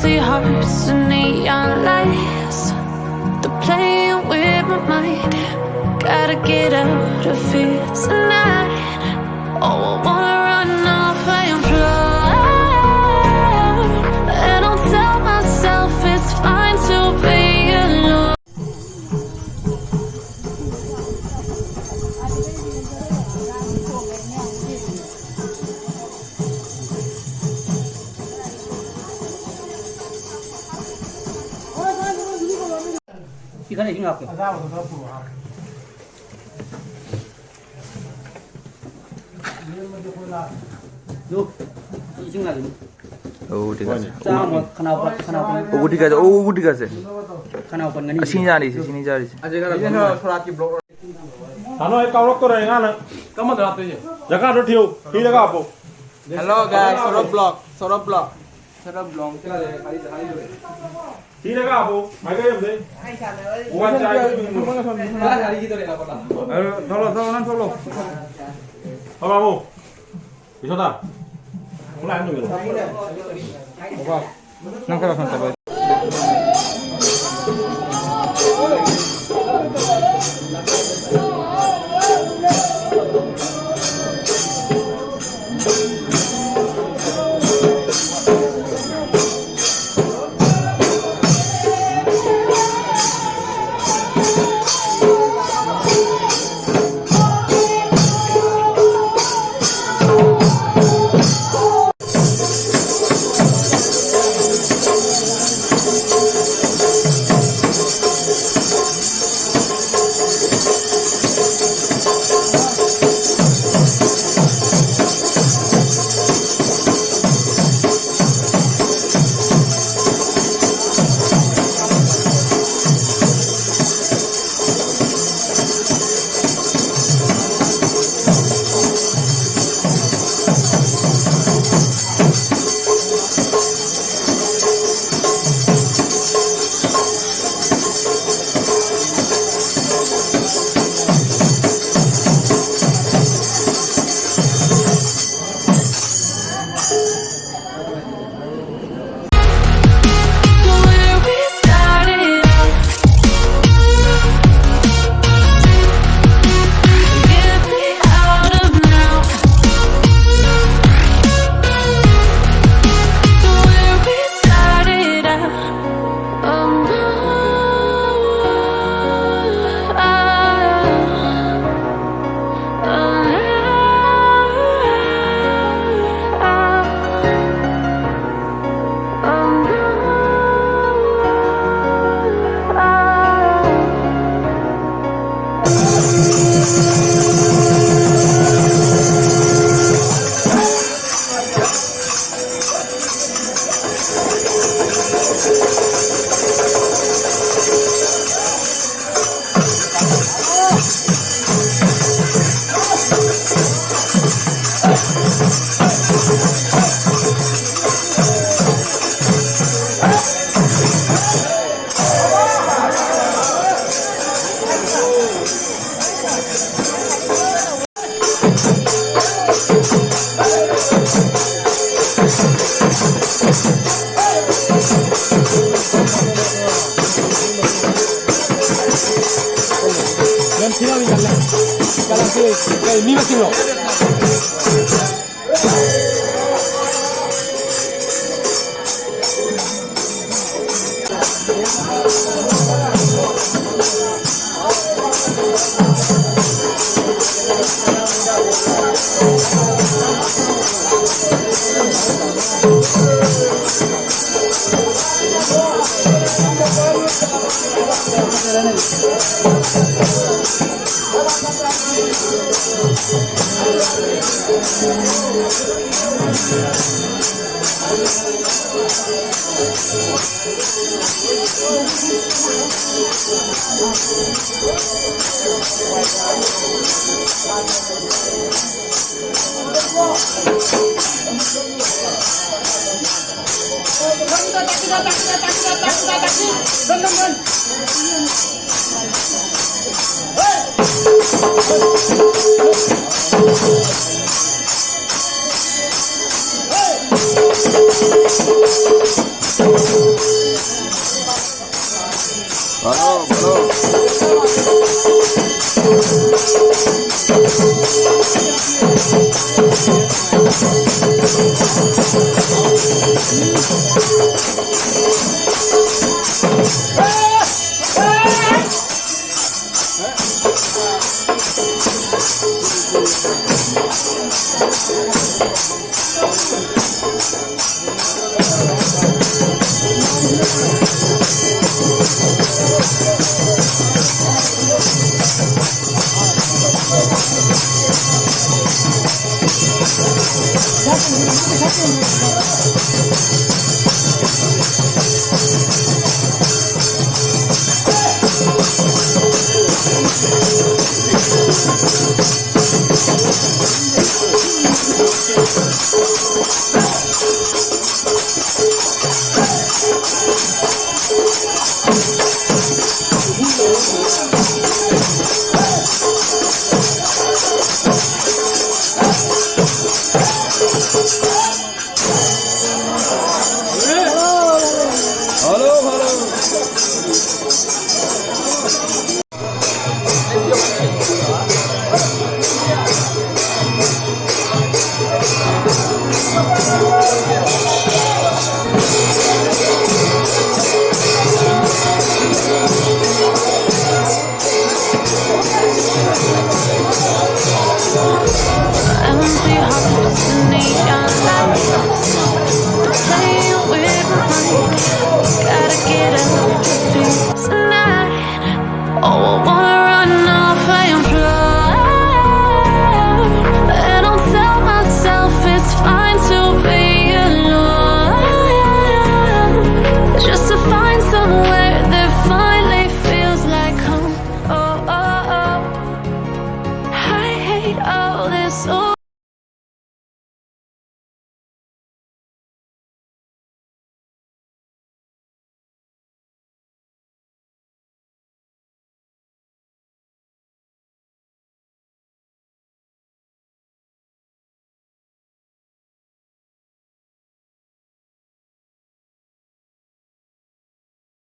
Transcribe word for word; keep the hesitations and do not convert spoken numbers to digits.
The hearts and neon lights, they're playing with my mind. Gotta get out of here tonight. Oh, I wanna run off and fly. And I'll tell myself it's fine to be alone. ও, ঠিক আছে। ও, ও, ঠিক আছে। ও, ও, ঠিক আছে। ও, ও, ঠিক আছে। ও, ও, ঠিক আছে। ꯁꯤꯅꯤ ꯆꯥꯔꯤꯁꯦ, ꯁꯤꯅꯤ ꯆꯥꯔꯤꯁꯦ꯫ ꯁꯣꯔꯥꯠꯀꯤ ꯕ꯭ꯂꯣꯛ꯫ ꯁꯥꯅꯣ, ꯑꯩ ꯀꯥꯎꯔꯛꯇꯣꯔꯦ ꯑꯉꯥꯡꯅ꯫ ꯀꯔꯝꯕꯗ ꯍꯥꯞꯇꯣꯏꯁꯦ? ꯖꯒꯥꯗꯣ ꯊꯤꯌꯨ꯫ ꯁꯤꯗꯒ ꯍꯥꯞꯄꯣ꯫ Hello guys, ꯁꯣꯔꯣꯛ ꯕ꯭ꯂꯣꯛ, ꯁꯣꯔꯣꯛ ꯕ꯭ꯂꯣꯛ, ꯁꯣꯔꯣꯛ ꯕ꯭ꯂꯣꯛ꯫ ꯁꯤꯗꯒ ꯍꯥꯞꯄꯣ꯫ ꯃꯥꯏꯀꯩ ꯑꯃꯗꯩ꯫ ꯋꯥꯟ ꯆꯥꯏ꯫ ꯊꯣꯛꯂꯣ, ꯊꯣꯛꯂꯣ, ꯅꯪ ꯊꯣꯛꯂꯣ꯫ ꯊꯣꯛꯂꯣ, ꯊꯣꯛꯂꯣ꯫ ꯕꯤꯁꯣꯗꯥ, ꯈꯣꯡꯂꯥꯏ ꯑꯃ ꯇꯧꯕꯤꯔꯣ꯫ ꯅꯪ ꯈꯔ ꯁꯣꯝ ꯆꯠꯂꯣ꯫ ꯀꯩ ꯃꯤ ꯃꯁꯤꯡꯅꯣ? So